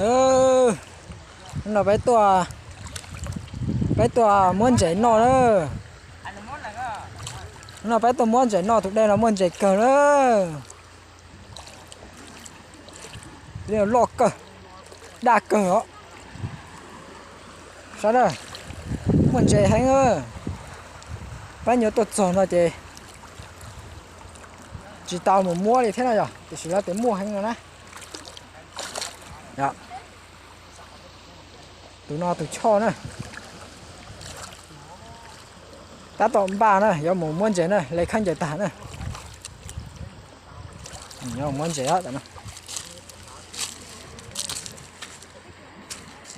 Hnub no peb tuaj, peb tuaj muab ntses noj na. Hnub no peb tuaj muab ntses noj, tus dej no muaj ntses kawg na. Li loj kawg, daj kawg os. Saib na, muaj ntses heev. Peb nyuam tuaj txog no ces tsis tau mus muab li thiab no yog, tiam sis lawv tias muaj heev no na. Tus no tus choj na, tab tom npaj na, yuav mus muab ntses na, le khaub ncaws tag na. Yuav mus muab ntses no.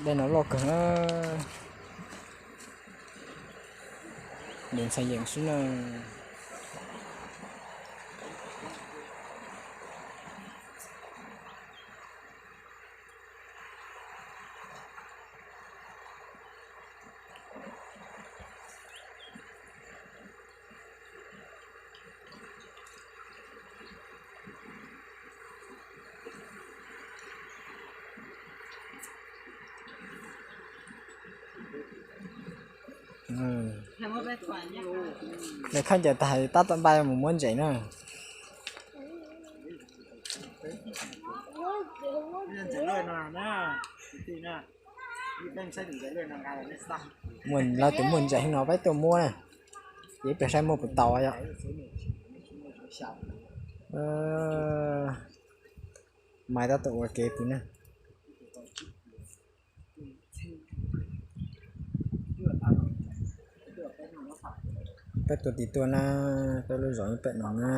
Dej no loj kawg na. Nws ntxhee yees xwb na. Le khaub ncaws tag tab tom npaj mus muab ntses na. Muaj, lawv tias muaj ntses no peb tuaj muab na. Ces peb saib muaj puas tau yom. Maiv tab tom ua ke pw na. Peb tuaj tim tuaj na, peb lub zos pem no na.